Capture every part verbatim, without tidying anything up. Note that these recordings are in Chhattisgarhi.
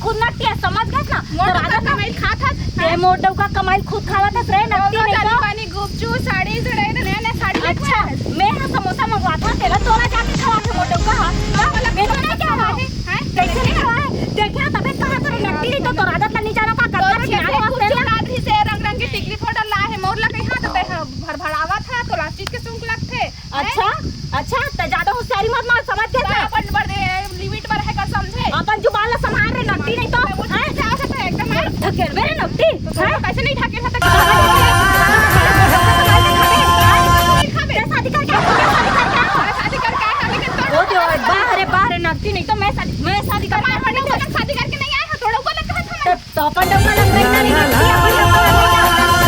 खुद नकटी है, समझ गए ना? मोर तोर डौका आदत ना। कमाई खात हस, ते हैं? मोर डौका कमाई खुद खावत हस रे, नकटी नहीं तो। पानी गुपचू साड़ी से रहे, नया नया साड़ी अच्छा, लेके आए। मैं हा समोसा मंगवात हस, तेला तोला जाके खवा के मोर डौका हा। हाँ, वाला मैं तो नहीं क्या हुआ है? हैं? कैसे नहीं हुआ है? देखा तबे कहा तोर नकटी नहीं तो तोर आदत ला नहीं जाना का, तोर कत्ता खेत चिनारे में वास्ते कुछ ना। रात ही से रंग रंग के टिकली पाउडर ला है, मोर ला कहीं हाथ पे भड़भड़ावत है, तोला चीज के सूंघ लगथे। अच्छा, अच्छा, त ज्यादा होशियारी मत मार, समझ गए ना? अपन बर दे, लिमिट बर है कर समझे। अपन जुबान ला संभाल रे, नकटी नहीं तो, हैं? क्या हो सकता है एकदम, हैं? ढकेल मेरे नकटी, तो हैं? पैसे नहीं ढकेल सकता। नहीं खाबे। तेरे शादी करके, तेरे शादी करके आओ। तेरे शादी करके आया था, लेकिन तो वो जो बाहर है, बाहर है, नकटी नहीं तो मैं शादी, मैं शादी करके मार बड़ा वाला शादी करके नहीं आया था, थोड़ा ऊपर लगा था। तो अपन डौका लग रही है, नहीं, नहीं, अपन डौका लग रही है।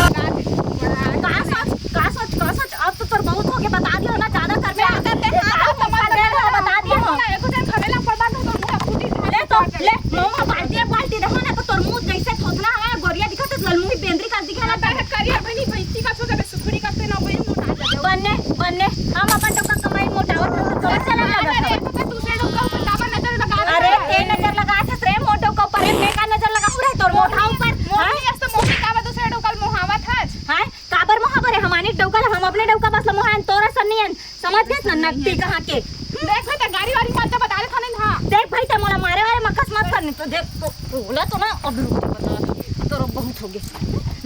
का सोच, का सोच, का सोच, अब तो तोर बहुत हो गया, बता दियो ना, ज्यादा कर मैं आता ते हाथ तो मत दे रहा, बता दियो ना। एको जन खड़े ला पड़बा तो मुंह फूटी। ले तो, ले, मुंह में बाल्टी, बाल्टी देखो ना, तो तोर मुंह जैसे थोथना है, गोरिया दिखा तो ललमुही बेंदरी का दिखा ना। करिया बनी भैंसी का छोटा सुखड़ी का तेना वही मोटा जाए। बन्ने, बन्ने, हम अपन डौका कमाई मोटावत हन, तो चला लगा। अरे, तो दूसरे डौका ऊपर काबर नजर लगा रहे? अरे, ते नजर लगा छस रे, मोर डौका ऊपर, मैं का नजर लगाऊं रे, तोर मोटा ऊपर, मोटी हैं? अस तो मोटी काबर दूसरे डौका मोहावत हस? हैं? काबर मोहाबो रे, हमानी डौका ला, हम अपने डौका बस ला मोहान, तोर असन नहीं हन, समझ गए ना, नकटी कहाँ के। देख भाई, ते गाड़ी वाली मत बता दे थाने, हाँ। देख भाई, ते मोला मारे वारे मक्कस मत कर, नहीं तो देख, तो, तोला तो ना, अब रुक, बता दे, तोर बहुत हो गए।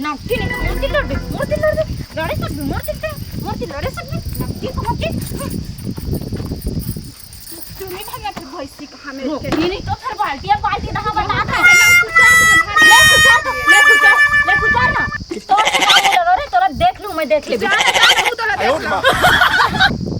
नकटी नहीं तो मोर दिल लड़ दे, मोर दिल लड़ दे, लड़े सब, मोर दिल दे, मोर दिल लड़े सब, नकटी कहाँ के। तू नहीं भागना फिर भैंसी कहाँ में हो, के। ये नहीं तो फिर बाल्टी, अब बाल्टी कहाँ बता था? ले कुचार, ले कुचार, ले कुचार, ले कुचार ना। तो से काम लगा रे, तोला देख लूं मैं, देख ले। जा, जा, जा, तोला देख लूं।